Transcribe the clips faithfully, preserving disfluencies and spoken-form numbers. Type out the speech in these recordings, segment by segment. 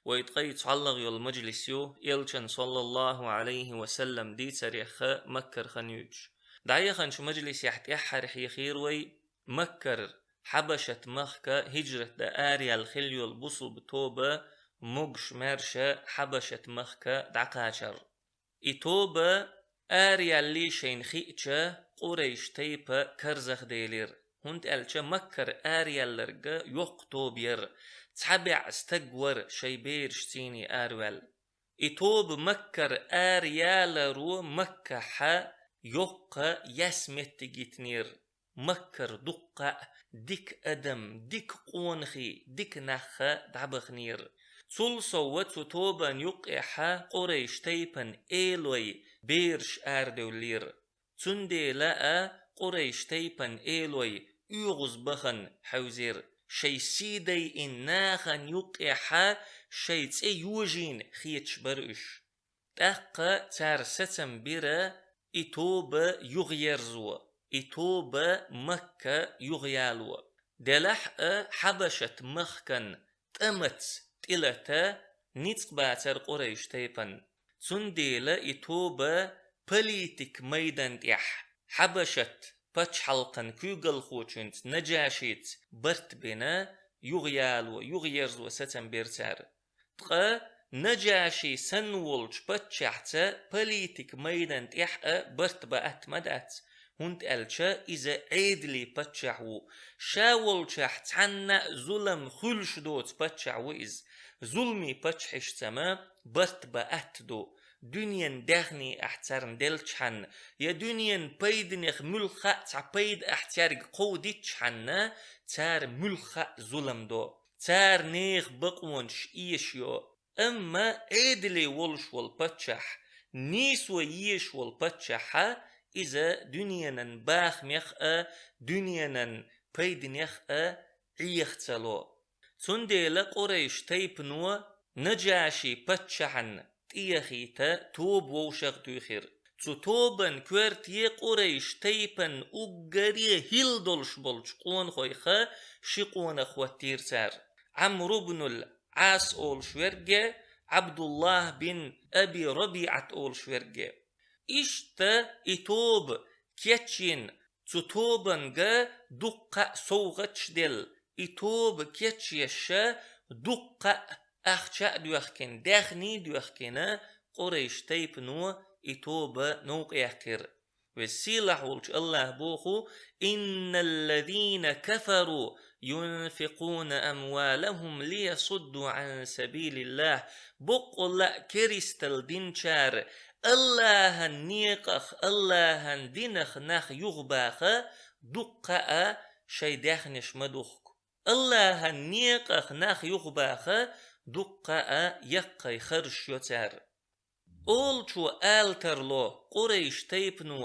Вай ткъаь цхьаллагӀа йола мажлис ю, Элчан, саллаллаху Ӏалайхи ва саллам, дийцарех Маккара хан юьйцуш. ДӀаяханчу мажлисехь тӀаьххьара хьехийра вай Маккара Хьабашат-махка хӀижрат дан араяьлла хилла йола бусулба тоба могуш-маьрша Хьабашат-махка дӀакхачар. И тоба араяьлла шайна хиъча, Къурайш тайпа карзахделира, хӀунда аьлча Маккара араяьлларг йоккха тоба яра, цхьа бӀе стаг вара шайн берашций араваьлла. И тоба Маккара араяларо Маккахь йоккха яьсса меттиг йитинера. Маккара дуккха а дика адам, дика къонахий, дика нах дӀабахнера. Цул сов цу тобан юккъехь Къурайш тайпан элой бераш арадевллера. Цундела а Къурайш тайпан элой оьгӀаз бахана хьевзира. Шайн сий дайина нахана юккъехь шайн цӀе йожийна хеташ бара уьш. ТӀаккха цара сацам бира и тоба юхаерзо, и тоба Макка юхаяло. Делахь а Хьабашат-махкан тӀамаца тӀелата ницкъ бацара Къурайш тайпан. Цундела и тоба политик майдан тӀехь Хьабашат пачхьалкхан куьйгалхочуьнца Наджашица барт бина, юхаяло, юхаерзо сацам бира цара. Ткъа Наджаши санна волчу паччахьца политик майдан тӀехь а барт баатта ма дац, хӀунда аьлча иза Ӏедали паччахь ву. Ша волчохь цхьанна а зулам хуьлуш доцу паччахь ву иза. Зуламе паччахьашца-м барт баатта ду. Дуьненан даьхни ахь царна делчхьана, я дуьненан пайданех муьлхха а цхьа пайда ахь цаьрга кховдитчхьана, цара муьлхха а зулам до. Цара нехан бакъонаш эшайо. Амма Ӏедале волуш волу паччахь, нийсо езаш волу паччахьа, иза дуьненан бахамех а, дуьненан пайданех а Ӏеха ца ло. Цундела Къурайш тайпано Наджаши паччахьна тӀеяхийта тоба вовшах а туьйхира. Цу тобан коьрте Къурайш тайпан уггаре хӀилла долуш болчу къонахойх ши къонах хӀоттийра цара: Ӏамр ибнул Ӏас олуш верг а, Ӏабдуллахь бин Аби РабиӀат олуш верг а. Иштта и тоба кечйина, цу тобанга дуккха а совгӀаташ делла, и тоба кечъеш дуккха а ахча а доьхкина, даьхни а доьхкина, Къурайш тайпано и тоба новкъаяьккхира. Веза-сийлахь волчу АллахӀа боху: «Инналлазина кафару юнфикъуна амвалахум лиясудду Ӏан сабилиллахь». Боккъалла а керистал динчара АллахӀан некъах, АллахӀан динах нах юхабаха дуккха а шайн даьхнеш ма духку. АллахӀан некъах нах юхабаха дуккха а яккхий харжаш йо цара. Олучо ала тарло, Къурайш тайпано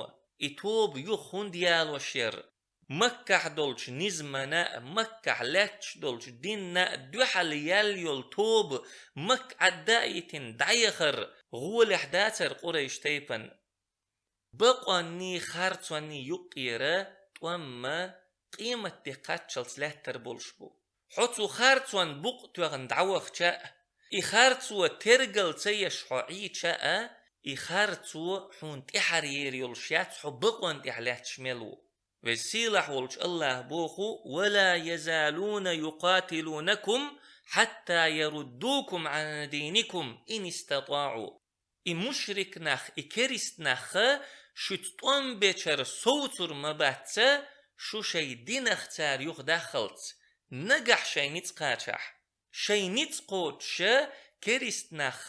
и тоба юха хӀунда ялош яра? Маккахь долчу низамана а, Маккахь лаьтташ долчу динна а дуьхьал яьлла йолу тоба Макка Ӏадда а йитина дӀаяхар гӀолехь дацара Къурайш тайпана. Бакъонний, харцонний юккъера тӀом-м къематде кхаччалц лаьттар болуш бу. Хьо цу харцонна букъ тоьхна дӀавахча а, и харцо тергал ца еш хьо Ӏийча а, и харцо хьуна тӀаьхьара ер йолуш яц, хьо бакъонна тӀехь лаьтташ мел ву. Веза-сийлахь волчу АллахӀа боху: «Ва ла язалуна юкъатилунакум хьатта яруддукум Ӏан диникум ин истатаӀу». И мушрик нах, и керист нах шуьца тӀом бечара совцур ма бац, шу шайн динах цара юхадаххалц, нагахь шайн ницкъ кхачахь. Шайн ницкъ кхочуша керист нах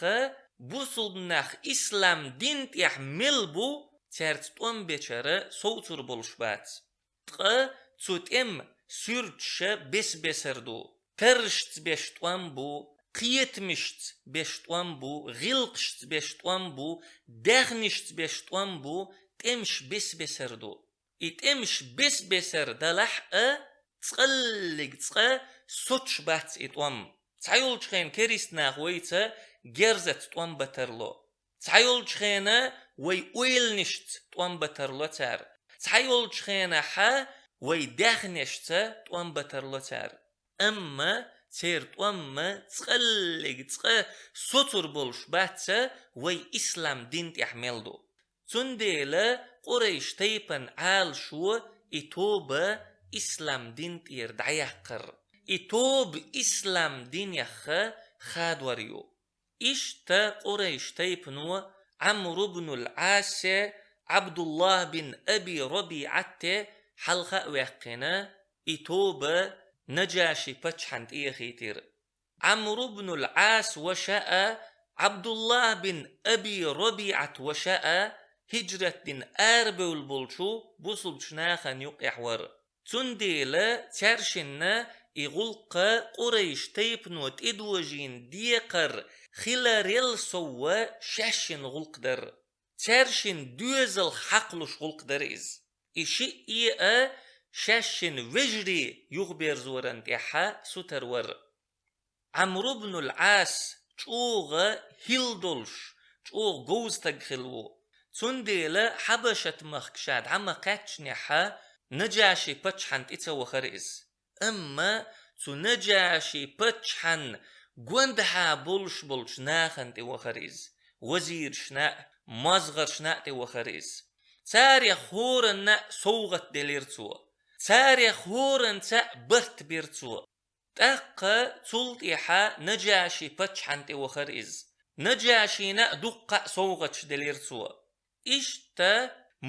бусулба нах ислам дин тӀехь мел бу, цаьрца тӀом бечара совцур болуш бац. Ткъа цу тӀеман суьрташ бес-бесар ду. Таррашца беш тӀом бу, кхетамашца беш тӀом бу, гӀиллакхашца беш тӀом бу, даьхнашца беш тӀом бу, тӀемаш бес-бесар ду. И тӀемаш бес-бесар далахь а, цкъаллиг цкъа соцуш бац и тӀом. Цхьайолчу хенахь керист наха вайца герзаца тӀом бан тарло. Цхьайолчу хенахь вай ойланашца тӀом бан тарло цара. Цхьайолчу хенахь вай даьхнашца тӀом бан тарло цара. Амма церан тӀом цкъа а, цкъа соцур болуш бац вай ислам дин тӀехь мел ду. Цундела Къурайш тайпан Ӏалашо и тоба ислам дин тӀера дӀаяккхар. И тоба ислам динех хадор ю. Иштта Къурайш тайпано Ӏамр ибн ал-Ӏасе, Ӏабдуллах бин Аби РабиӀате хьалха а ваьккхина, и тоба Наджаши паччахьан тӀеяхийтира. Ӏамр ибн ал-Ӏас ваша а, Ӏабдуллах бин Аби РабиӀат ваша а хӀижрат дина арабевлла болчу бусулбачу нахана юкъехь вара. Цундела цаьршинна и гӀуллакх Къурайш тайпано тӀедожийна декхар хиларел совгӀа шаьшшинна гӀуллакх дара. Цаьршинна доьзалх хьакхалуш гӀуллакх дара иза. И шиъ а шаьшшинна вежарий юхаберзоран тӀехь сутар вара. Ӏамр ибн ал-Ӏас чӀогӀа хӀилла долуш, чӀогӀа говза стаг хилла ву. Цундела Хьабашат-махка ша дӀа ма кхаьчнехь, Наджаши паччахьан тӀе ца вахара иза. Амма цу Наджаши паччахьан гондахьа болуш болчу нахана тӀе вахара иза, вазирашна а, мозгӀаршна а тӀе вахара иза. Царех хӀоранна а совгӀат делира цо. Царех хӀоранца а барт бира цо. ТӀаккха цул тӀаьхьа Наджаши паччахьан тӀе вахара иза. Наджашина а дуккха а совгӀаташ делира цо. Иштта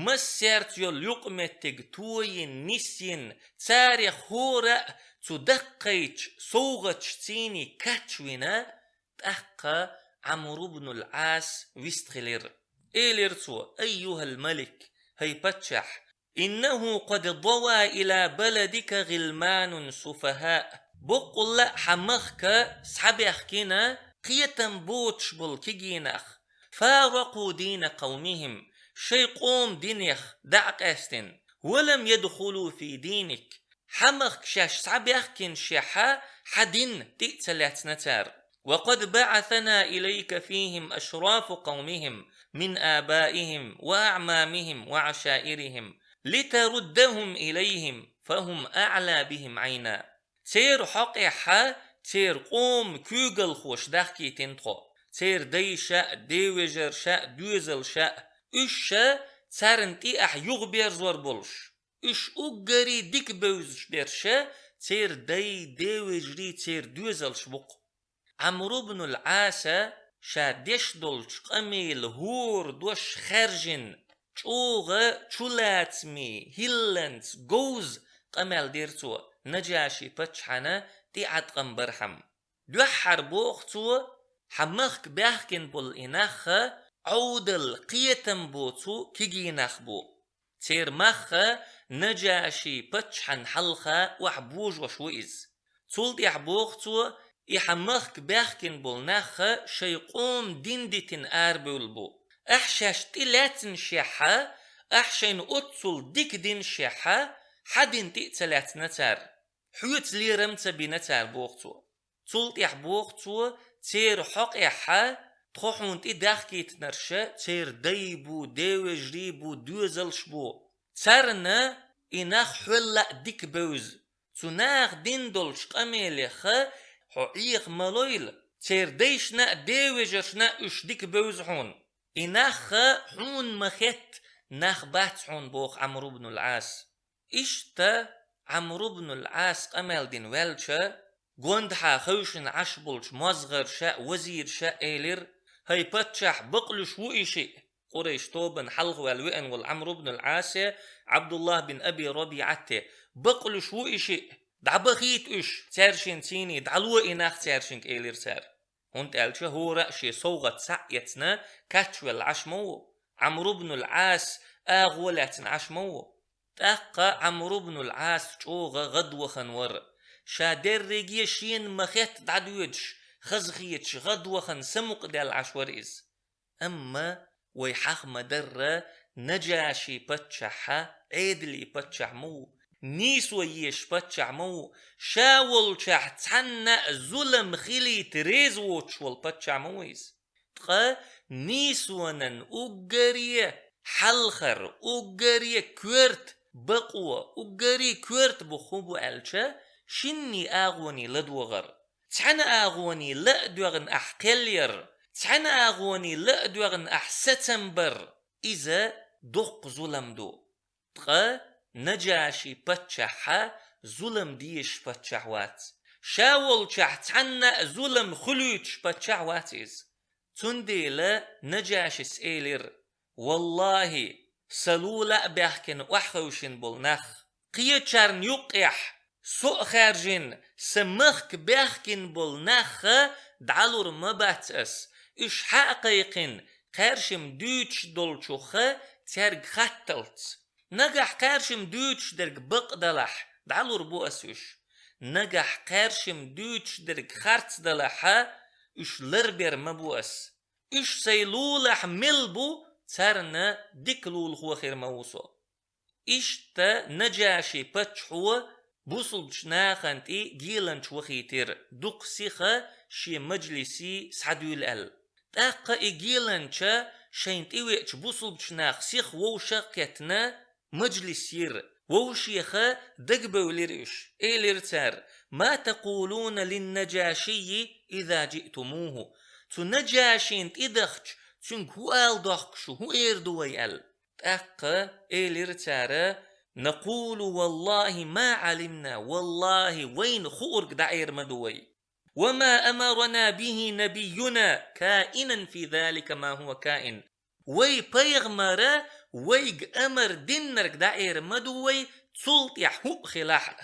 массаьрца йолу юкъаметтиг тойина, нисйина, царех хӀора а цу даккхийчу совгӀаташций кхачвина, тӀаккха Ӏамр ибн ал-Ӏас вистхилира. Элира цо: «Айюхал малик, хӀай паччахь, иннаху къад дава ила баладика гӀилманун суфахӀа». Боккъалла а хьан махка схьабаьхкина кхетам боцуш болу кегий нах, фаракъу дина къавмихӀим, шайн къоман динех дӀа а къаьстина, ва лам ядхулу фи диник, хьан махка шаьш схьабаьхкинашехь, хьан дин тӀе а ца лаьцна цара. «Ва къад баӀасана илайка фихӀим ашрафа къавмихӀим мин абаихӀим ва аӀмамихӀим ва ӀашаирихӀим, литаруддахӀум илайхӀим, фахӀум аӀла бихӀим Ӏайна». Церан хьокъехь церан къоман куьйгалхоша дахкийтина тхо, церан дайша а, девежарша а, доьзалша а, уьш ша царна тӀе ахь юхаберзор болуш, уьш уггаре дика бевзаш берш церан дай, девежарий, церан доьзалш бу-кх. Ӏамр ибн ал-Ӏаса ша деш долчу къамелан хӀора дош хаьржина, чӀогӀа чулацаме, хӀилланца, говза къамел дира цо, Наджаши паччахьана тӀеӀаткъам бархьама. Дуьххьара боху цо: «Хьан махка баьхкина болу и нах Ӏовдал, кхетам боцу кегий нах бу. Церан мах Наджаши паччахьан хьалха охьабожош ву иза». Цул тӀаьхьа боху цо: «И хьан махка баьхкина болу нах шайн къоман дин дитина арабевлла бу. Ахь шаьш тӀе лаьцнашехь, ахь шайна оццул дика динашехь, хьан дин тӀе а ца лаьцна цара, хьоьца лерам а ца бина цара», — боху цо. Цул тӀаьхьа боху цо: «Церан хьокъехь тхо хьуна тӀе дахкийтинарш церан дай бу, девежарий бу, доьзалш бу. Царна и нах хьол а дика бевза. Цу наха дина долчу къамелех хьо Ӏеха ма лойла, церан дайшна а, девежаршна а уьш дика бевза хьуна. И нах хьуна ма хетта нах бац хьуна», — боху Ӏамр ибн ал-Ӏас. Иштта Ӏамр ибн ал-Ӏас къамел дина ваьлча, гондахьа хевшина Ӏаш болчу мозгӀарша а, вазираша а элира: «ХӀай паччахь, бакълуьйш ву и шиъ». Къурайш тобанна хьалха ваьлла веана волу Ӏамр ибн ал-Ӏасе Ӏабдуллах бин Аби РабиӀате: «Бакълуьйш ву и шиъ, дӀабахийта уьш цаьршинна цийний, дӀало и нах цаьршинга», — элира цара. ХӀунда аьлча хӀора а шен совгӀат схьа а эцна, кхачвелла Ӏаш ма ву, Ӏамр ибн ал-Ӏас агӀо лаьцна Ӏаш ма ву. ТӀаккха Ӏамр ибн ал-Ӏас чӀогӀа гӀадвахана вара. Ша дерриге шена ма хетта дӀадоьдуш, хазахеташ, гӀадвахана, самукъадаьлла Ӏаш вара иза. Амма вай хьаха ма-дарра, Наджаши паччахь Ӏедалан паччахь ма ву, нийсо езаш паччахь ма ву, ша волчохь цхьанна а зулам хилийта реза воцуш волу паччахь ма ву иза. Ткъа нийсонан уггаре хьалхара, уггаре коьрта бакъо, уггаре коьрта бух хӀун бу аьлча, шинний агӀоний ладогӀар. Цхьана агӀоне ла а доьгӀна ахь кхел яр, цхьана агӀоне ла а доьгӀна ахь сацам бар, иза доккха зулам ду. Ткъа Наджаши паччахь зулам дезаш паччахь вац. Ша волчохь цхьанна а зулам хуьлуьйтуш паччахь вац иза. Цундела Наджашис элира: «Валлахи, сан лула а баьхкина охьахевшина болу нах, кхечарна юккъехь со а хаьржина, сан махка баьхкина болу нах дӀалур ма бац ас, уьш хьа а кхайкхина, кхаьршимма дуьйцуш долчух цаьрга хатталц. Нагахь кхаьршимма дуьйцуш дерг бакъ далахь, дӀалур бу ас уьш. Нагахь кхаьршимма дуьйцуш дерг харц далахь, уьш ларбер ма бу ас. Уьш сайн лулахь мел бу, царна дика лулахо хир ма ву со». Иштта Наджаши паччахьо бусулбачу нахана тӀе геланча вахийтира, дукха сиха шен мажлисе схьадуьйла аьлла. ТӀаккха и геланча шайна тӀевеачу бусулбачу нах сиха вовшах а кхеттина, мажлис йира. Вовшех дагабевлира уьш. Элира цара: «Ма такулуна лин-Наджашийи иза джиътумуху?» Цу Наджашина тӀедахча, цуьнга хӀун ала дохку шу, хӀун эр ду вай аьлла. ТӀаккха элира цара: «Накулу валлахи ма Ӏалимна, валлахи, вайна хуург дӀаэр ма ду вай. Ва ма амарана бихи набийюна, каинан фи залика ма хӀува каин». Вай пайхамара вайга амар диннарг дӀаэр ма ду вай, цул тӀаьхьа хӀуъ хилахь а.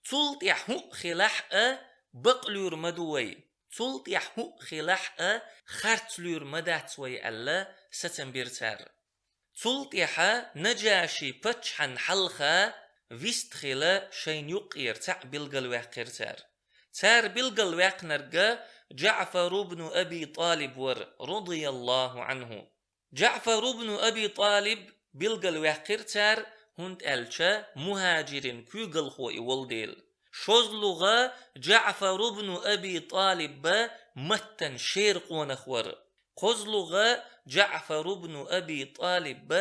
Цул тӀаьхьа хӀуъ хилахь а, бакълуьйр ма ду вай. Цул тӀаьхьа хӀуъ хилахь а, харцлуьйр ма дац вай аьлла, сацам бира цара. Цул тӀаьхьа Наджаши паччахьан хьалха вистхила шайна юккъера цхьаъ билгалваьккхира цара. Цара билгалваьккхинарг Джаъфар ибн Аби ТӀалиб вара, радияллаху Ӏанху. Джаъфар ибн Аби ТӀалиб билгалваьккхира цара, хӀунда аьлча мухӀажирийн куьйгалхо и волу дела. ШозлагӀа Джаъфар ибн Аби ТӀалиб маттана шера къонах вара. КхозлагӀа Джаъфар ибн Аби ТӀалиб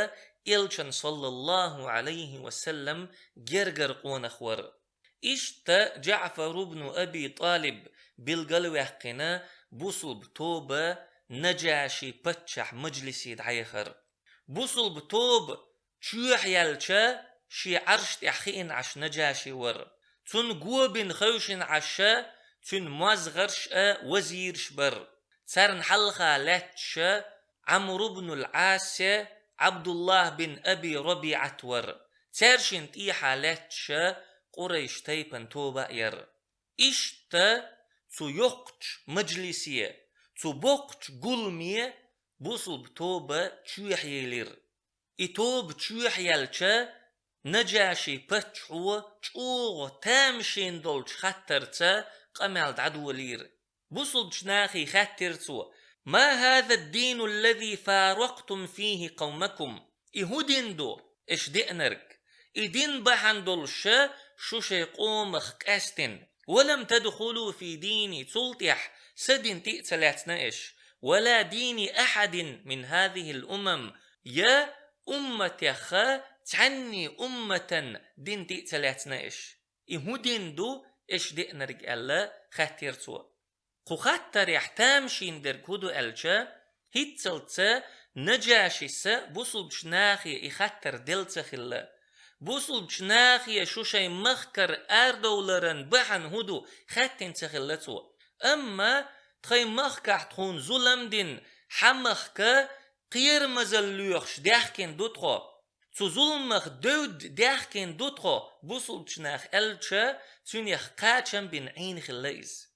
элчан, саллаллаху Ӏалайхи ва саллам, гергара къонах вара. Иштта Джаъфар ибн Аби ТӀалиб билгалваьккхина бусулба тоба Наджаши паччахьан мажлисе дӀаяхара. Бусулба тоба чоьхьаяьлча, шен Ӏарш тӀехь хиъна Ӏаш Наджаши вара. Цунна го бина хевшина Ӏаш цуьнан мозгӀарш а, вазираш а бара. Царна хьалха лаьтташ Ӏамр ибн ал-Ӏас а, Ӏабдуллах бин Аби РабиӀат вара. Цаьршинна тӀехьа лаьтташ Къурайш тайпан тоба а яра. Иштта цу йоккхачу мажлисе, цу боккхачу гуламе бусулба тоба чоьхьаелира. И тоба чоьхьаяьлча, Наджаши паччахьо чӀогӀа тамашийна долчу хаттарца къамел дӀадолийра. Бусулбачу нахе хаьттира цо: «Ма хӀаза ад-дину аллази фаракътум фихи къавмакум?» И хӀун дин ду, аша деанарг? И дин бахьана долуш шу шайн къомах къаьстина. «Ва лам тадхулу фи дини», цул тӀаьхьа сан дин тӀе а ца лаьцна аша. «Ва ла дини ахьадин мин хӀазихил умам», я умматех цхьанний умматан дин тӀе а ца лаьцна аша. И хӀун дин ду, аша деанарг? аьлла, хаьттира цо. Кху хаттарехь тамашийна дерг хӀун ду аьлча, хӀинццалц Наджашис бусулбачу нахе и хаттар делла ца хилла. Бусулбачу нахе шу шайн махкара арадовларан бахьана хӀун ду, хаьттина ца хилла цо. Амма тхайн махкахь тхуна зулам дина, хьан махка кхерамазалла лоьхуш даьхкина ду тхо. Цу зуламах девдда даьхкина ду тхо, бусулбачу наха аьлча, цуьнех кхачам бина Ӏийна хилла иза.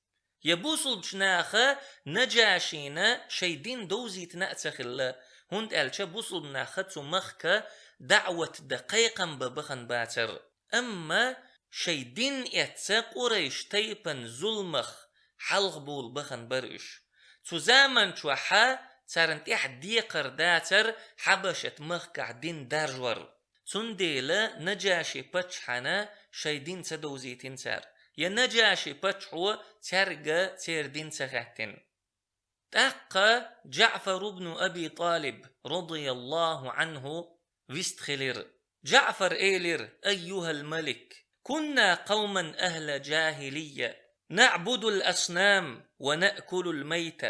Я бусулбачу наха Наджашина шайн дин довзийтина а ца хилла, хӀунда аьлча бусулба нах цу махка даӀват дан, кхайкхам бан бахана бацара. Амма шайн дин эцна Къурайш тайпан зуламах хьалхабовла бахана бара уьш. Цу заман чохь царна тӀехь декхар дацара Хьабашат махкахь дин даржор. Цундела Наджаши паччахьана шайн дин ца довзийтина цара, я Наджаши паччахьо цаьрга церан дин ца хаьттина. ТӀаккха Джаъфар ибн Аби ТӀалиб, радияллаху Ӏанху, вистхилира. Джаъфар элира: «Айюхал малик, кунна къавман ахла джахилийя». نعبد الأصنام ونأكل الميت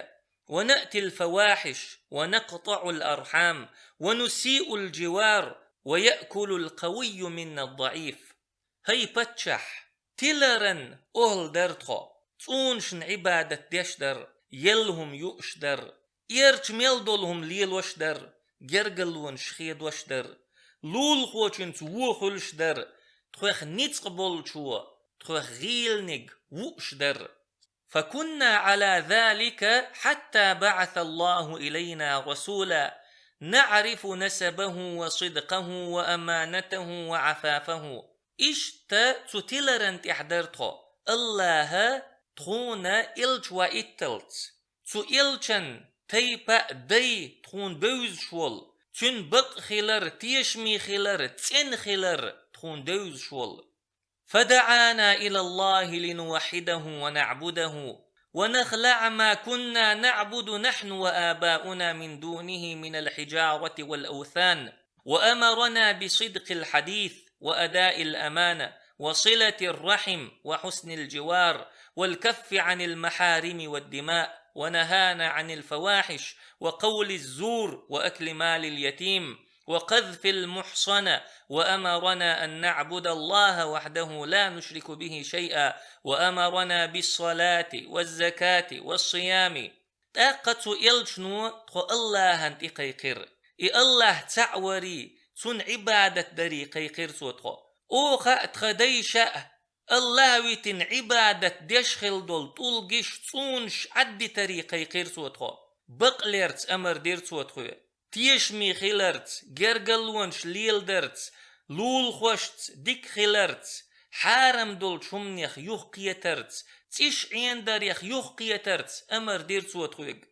ونأتي الفواحش ونقطع الأرحام ونسيء الجوار ويأكل القوي منا الضعيف. ХӀай паччахь, тиларан охӀла дара тхо, цӀунашна Ӏибадат деш дара, елла хӀума юуш дара, эрча мел долу хӀума лелош дара, гергарлонаш хедош дара, лулахочуьнца вон хуьлуш дара, тхох ницкъ болчо тхох гӀийланиг вууш дара. فكنا على ذلك حتى بعث الله إلينا رسولا نعرف نسبه وصدقه وأمانته وعفافه. Иштта цу тиларан тӀехь дара тхо, АллахӀа тхуна элча ваитталц. Цу элчан тайпа а дай тхуна бевзаш волу, цуьнан бакъ хилар, тешаме хилар, цӀена хилар тхуна девзаш волу. فدعانا إلى الله لنوحده ونعبده ونخلع ما كنا نعبد نحن وآباؤنا من دونه من الحجارة والأوثان، وأمرنا بصدق الحديث وأداء الأمانة وصلة الرحم وحسن الجوار والكف عن المحارم والدماء، ونهانا عن الفواحش وقول الزور وأكل مال اليتيم وقذف المحصنة، وأمرنا أن نعبد الله وحده لا نشرك به شيئا، وأمرنا بالصلاة والزكاة والصيام. ТӀаккха цу элчано тхо АллахӀана тӀекхайкхира. И АллахӀ цхьаъ варий, Цунна Ӏибадат дарий кхайкхира цо тхо. Оха а, тхан дайша а АллахӀ витина Ӏибадат деш хилла долу тӀулгаш, цӀунаш Ӏаддитарий кхайкхира цо тхо. Бакълерца амар дира цо тхоьга. Тешаме хиларца, гергарлонаш леладарца, лулахошца дика хиларца, хьарам долчу хӀуманех юхакхетарца, цӀиш Ӏенадарех юхакхетарца амар дира цо тхоьга.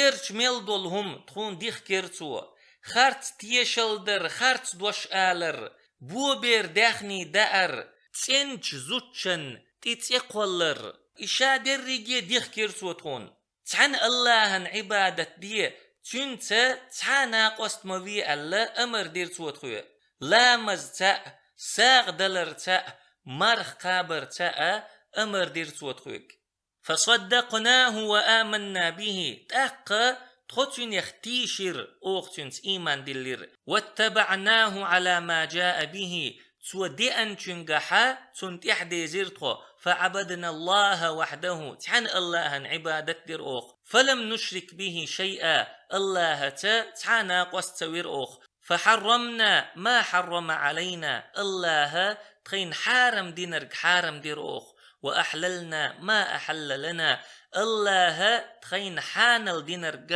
Эрча мел долу хӀума тхуна дихкира цо: харц тешалла дар, харц дош алар, бобер даьхний даар, цӀеначу зудчун тӀе цӀе кхоллар. И ша дерриге дихкира цо тхуна. Цхьана АллахӀана Ӏибадат де, Цуьнца цхьа а накъост ма ве аьлла, амар дира цо тхоьга. Ламазца а, сагӀа даларца а, марха кхабарца а амар дира цо тхоьга. فصدقناه وآمنا به, тӀаккха тхо цуьнах тийшира, оха цуьнца ийман диллира. واتبعناه على ما جاء به, цо деанчуьнгахьа цунна тӀаьхьа дезира тхо. فعبدنا الله وحده, цхьана АллахӀана Ӏибадат дира оха. فلم نشرك به شيئا, АллахӀаца цхьа а накъост ца вира оха. فحرمنا ما حرم علينا, АллахӀа тхайна хьарам динарг хьарам дира оха. وأحللنا ما أحل لنا, АллахӀа тхайна хьанал динарг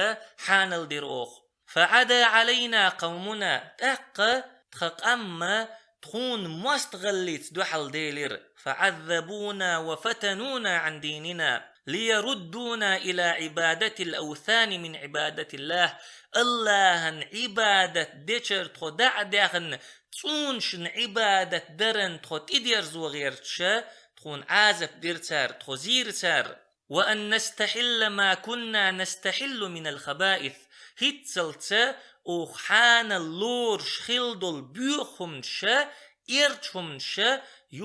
хьанал дира оха. فعدا علينا قومنا, тӀаккха тхан къам тхуна мостагӀаллица дуьхьал делира. فعذبونا وفتنونا عن ديننا ليردونا إلى عبادة الأوثان من عبادة الله. АллахӀана Ӏибадат дечара тхо дӀа а даьхна, цӀунашна Ӏибадат даран тхо тӀедерзо гӀерташ, тхуна Ӏазап дира цара, тхо зийра цара. وأن نستحل ما كنا نستحل من الخبائث. ХӀинццалц оха хьанал лоруш хилла долу боьха хӀуманаш, эрча хӀуманаш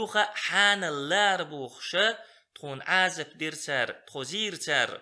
юха а хьанал лара бохуш, тхуна Ӏазап дира цара, тхо зийра цара.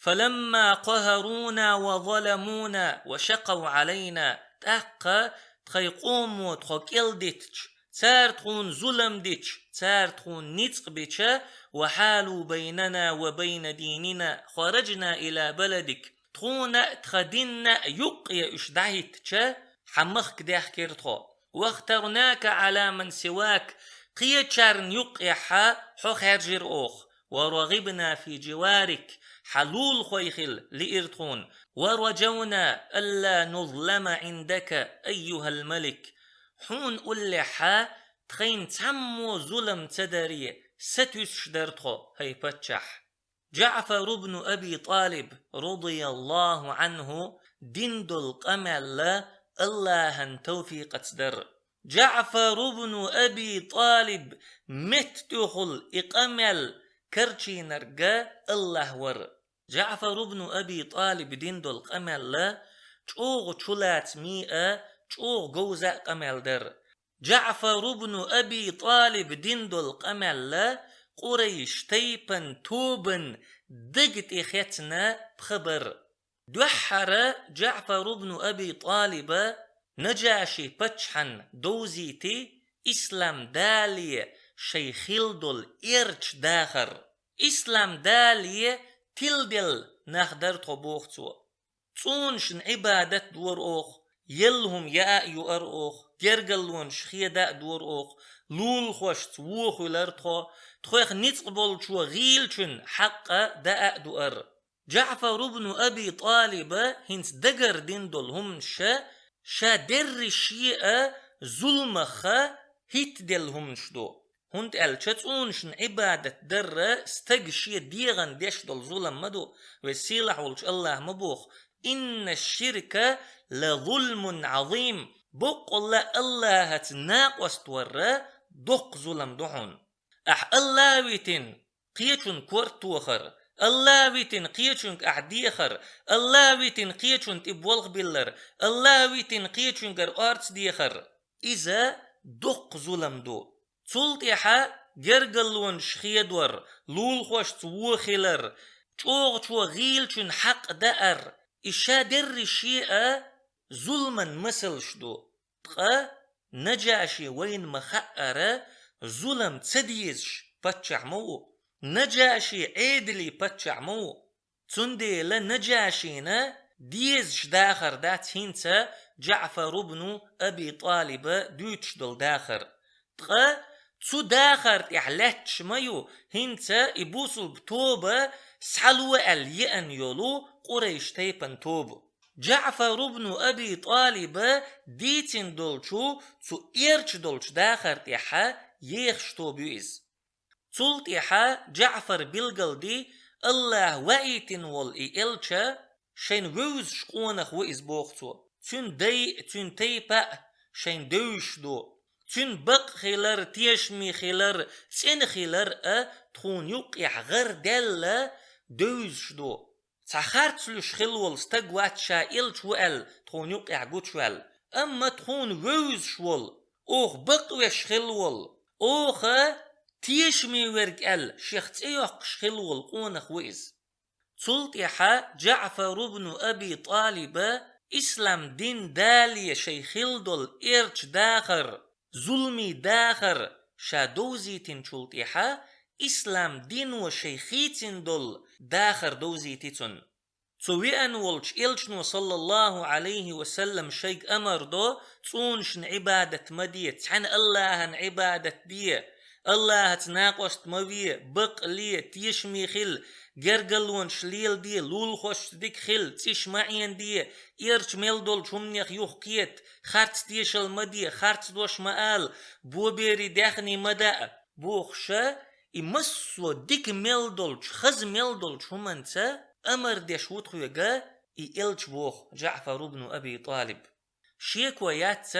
فلما قهرونا وظلمونا وشقوا علينا, тӀаккха тхайн къомо тхо кӀелдитча, цара тхуна зулам дича, цара тхуна ницкъ бича, وحالوا بيننا وبين ديننا خرجنا إلى بلدك, тхуна а, тхан динна а юккъе уьш дӀахӀиттича, хьан махка даьхкира тхо. واخترناك على من سواك, кхечарна юккъехьа хьо хаьржира оха. ورغبنا في جوارك, хьан лулахой хила лиира тхуна. ورجونا ألا نظلم عندك أيها الملك. Хьуна уллехьа тхайна цхьаммо зулам ца даре сатуьйсуш дара тхо, хӀай паччахь. ДжаӀфар ибн Аби ТӀалиб, радияллаху Ӏанху, дина долу къамел АллахӀан тавфикъаца дара. ДжаӀфар ибн Аби ТӀалиб метта тӀехула и къамел карчийнарг АллахӀ вара. ДжаӀфар ибн Аби ТӀалиб дина долу къамел чӀогӀа чулацаме а, чӀогӀа говза а къамел дара. ДжаӀфар ибн Аби ТӀалиб дина долу къамел Къурайш тайпан тобан дега тӀе хецна пха бар. Дуьххьара Джаъфар ибн Аби ТӀалиба Наджаши паччахьан довзийти ислам дале шайн хилла долу эрча дахар. Ислам дале тиладелла нах дара тхо, боху цо. ЦӀунашна Ӏибадат дора оха, елла хӀума яа а юара оха, гергарлонаш хеда а дора оха, лулахошца вон хуьлура тхо, тхох ницкъ болчо гӀийлачун хьакъ даа а дуара. Джаъфар ибн Аби ТӀалиба хӀинца дагардина долу хӀуманаш ша дерриш а зуламах хӀиттаделла хӀуманаш ду. ХӀунда аьлча цӀунашна Ӏибадат дарра стага шен дегӀан деш долу зулам ма ду. Веза-сийлахь волчу АллахӀа ма боху: «Инна ширка ла зулмун Ӏазим». Боккъалла АллахӀаца накъост варра доккха зулам ду хьуна. Ахь АллахӀ витина кхечун корта тохар, АллахӀ витина кхечуьнга ахь дехар, АллахӀ витина кхечун тӀе болх биллар, АллахӀ витина кхечуьнгара орца дехар. Иза доккха зулам ду. Цул тӀаьхьа гергарлонаш хедор, лулахошца вон хилар, чӀогӀачо гӀийлачун хьакъ даар, и ша дерриш а зуламан масалш ду. Ткъа Наджаши вайна ма-хаъара зулам ца дезаш паччахь ма ву. Наджаши Ӏедали паччахь ма ву. Цундела Наджашина дезаш дахар дац хӀинца Джаъфар ибн Аби ТӀалиба дуьйцуш долу дахар. Ткъа цу дахар тӀехь лаьтташ ма ю хӀинца и бусулба тоба схьало аьлла еана йолу Къурайш тайпан тоба. Джаъфар ибн Аби ТӀалиба дийцина долчу цу эрча долчу дахар тӀехь ехаш тоба ю иза. Цул тӀаьхьа Джаъфар билгалди, АллахӀа ваийтина волу и элча шайн вевзаш къонах ву иза, боху цо. Цуьнан дай а, цуьнан тайпа а шайн девзаш ду. Цуьнан бакъ хилар, тешаме хилар, цӀена хилар а тхуна юккъехь гӀар даьлла девзаш ду. Цхьа харц луьйш хилла волу стаг вац ша элча ву аьлла тхуна юккъехь гучуваьлла. Амма тхуна вевзаш волу, оха бакъвеш хилла волу, оха тешаме верг аьлла шех цӀе йоккхуш хилла волу къонах ву иза. Цул тӀаьхьа Джаъфар ибн Аби ТӀалиба ислам дин дале шайн хилла долу эрча дахар, зуламе дахар ша довзийтинчул тӀаьхьа, ислам дино шайн хийцина долу дахар довзийти цунна. Цу веана волчу элчано, саллаллаху Ӏалайхи ва саллам, шайга амар до: «ЦӀунашна Ӏибадат ма де, цхьана АллахӀана Ӏибадат де, АллахӀаца накъост ма ве, бакъ ле, тешаме хила, гергарлонаш леладе, лулахошца дика хила, цӀиш ма Ӏенаде, эрча мел долчу хӀуманех юхакхета, харц тешал ма де, харц дош ма ала, бобери даьхни ма даа», бохуша, и массо а дика мел долчу, хаза мел долчу хӀуманца амар деш ву тхоьга и элча, боху Джаъфар ибн Аби ТӀалиб. Шеко яц,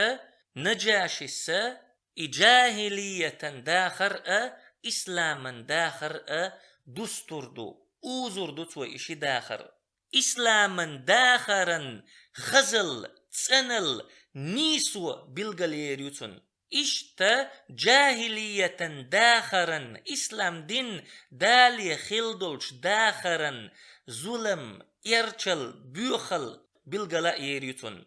Наджашиса и джахӀилиятан дахар а, исламан дахар а дустур ду, узур ду цо и ши дахар. Исламан дахаран хазал, цӀанал, нийсо билгал ер ю цунна. Иштта джахӀилиятан дахаран, ислам дин дале хилла долчу дахаран зулам, эрчал, боьхал билгала а ер ю цунна.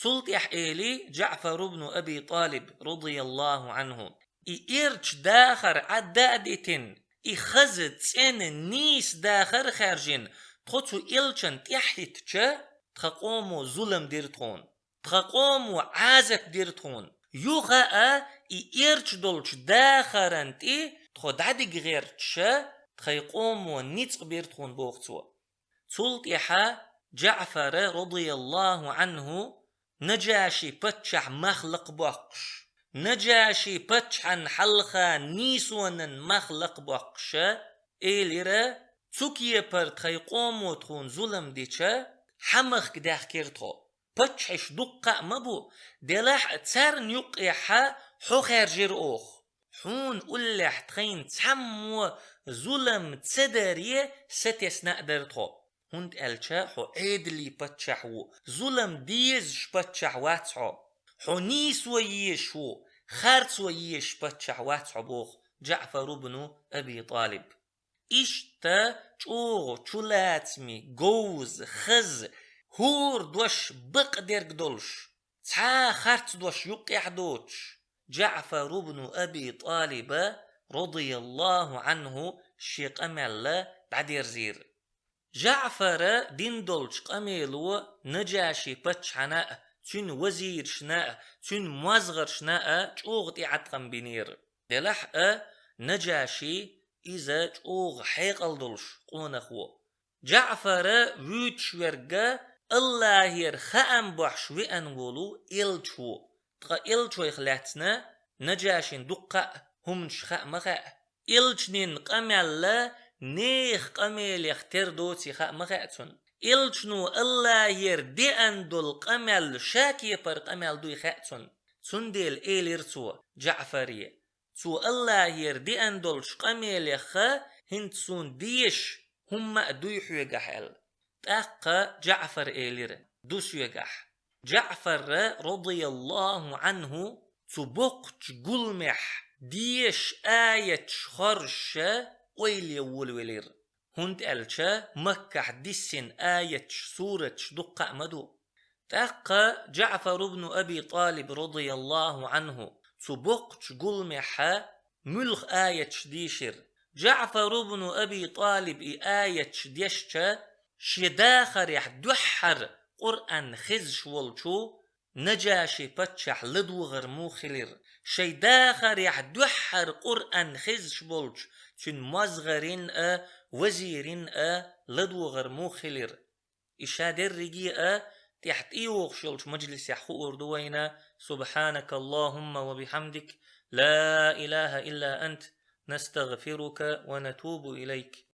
Цул тӀаьхьа эли Джаъфар ибн Аби ТӀалиб, радияллаху Ӏанху: «И эрча дахар Ӏадда а дитина, и хаза, цӀена, нийса дахар а хаьржина, тхо цу элчан тӀаьхьахӀиттича, тхан къомо зулам дира тхуна. Тхан къомо Ӏазап дира тхуна. Юха а и эрча долчу дахаран тӀе тхо дӀадига гӀерташа, тхайн къомо ницкъ бира тхуна», боху цо. Цул тӀаьхьа Джаъфара, радияллаху Ӏанху, Наджаши паччахь мах лакхабоккхуш, Наджаши паччахьан хьалха нийсонан мах лакхабоккхуша, элира: «Цу кепара тхайн къомо тхуна зулам дича, хьан махка даьхкира тхо? Паччахьаш дуккха а ма бу, делахь а царна юккъехьа хьо хаьржира оха. Хьуна уллехь тхайна цхьаммо зулам ца даре сатесна а дара тхо, хӀунда аьлча хьо Ӏедали паччахь ву, зулам дезаш паччахь вац хьо. Хьо нийсо езаш ву, харцо езаш паччахь вац хьо», боху ДжаӀфар ибн Аби ТӀалиб. Иштта чӀогӀа чулацаме, говза, хаза, хӀора дош бакъдерг долуш, цхьа а харц дош юккъехь доцуш, ДжаӀфар ибн Аби ТӀалиба, радияллаху Ӏанху, шен къамел дӀадерзийра. ЖаӀфара дина долчу къамело Наджаши паччахьна а, цуьнан вазирашна а, цуьнан мозгӀаршна а чӀогӀа тӀеӀаткъам бинера. Делахь а, Наджаши иза чӀогӀа хьекъал долуш къонах ву. ЖаӀфара вуьйцуш верг АллахӀера хаам бохьуш веана волу элча ву. Ткъа элчойх лаьцна Наджашин дуккха а хӀуманаш хаа ма хаьа. Элчанан къамел нехан къамелех тера доций хаа ма хаьа цунна. Элчано АллахӀера деана долу къамел ша кепара къамел дуй хаьа цунна. Цундела элира цо ЖаӀфаре: «Цо АллахӀера деана долчу къамелех хӀинца суна дезаш хӀумма а дуй хьоьгахь», – аьлла. ТӀаккха ЖаӀфара элира: «Ду соьгахь». ЖаӀфара, радияллаху Ӏанху, цу боккхачу гуламехь дезаш аяташ хоржуша ойла ян волавелира, хӀунда аьлча Маккахь диссина аяташ, сураташ дуккха а ма ду. ТӀаккха ЖаӀфар ибн Аби ТӀалиб, радияллаху Ӏанху, цу боккхачу гуламехьа муьлха аяташ дийшира. ЖаӀфар ибн Аби ТӀалиб и аяташ дешча, шен дахарехь дуьххьара Къуръан хезаш волчу Наджаши паччахь ладогӀар муха хилира? Шайн дахарехь дуьххьара Къуръан хезаш болчу цуьнан мозгӀарин а, вазирин а ладогӀар муха хилира? И ша дерриге а тӀехь тӀейогӀуш йолчу мажлисехь хуур ду вайна. سبحانك اللهم وبحمدك، لا إله إلا أنت، نستغفرك ونتوب إليك.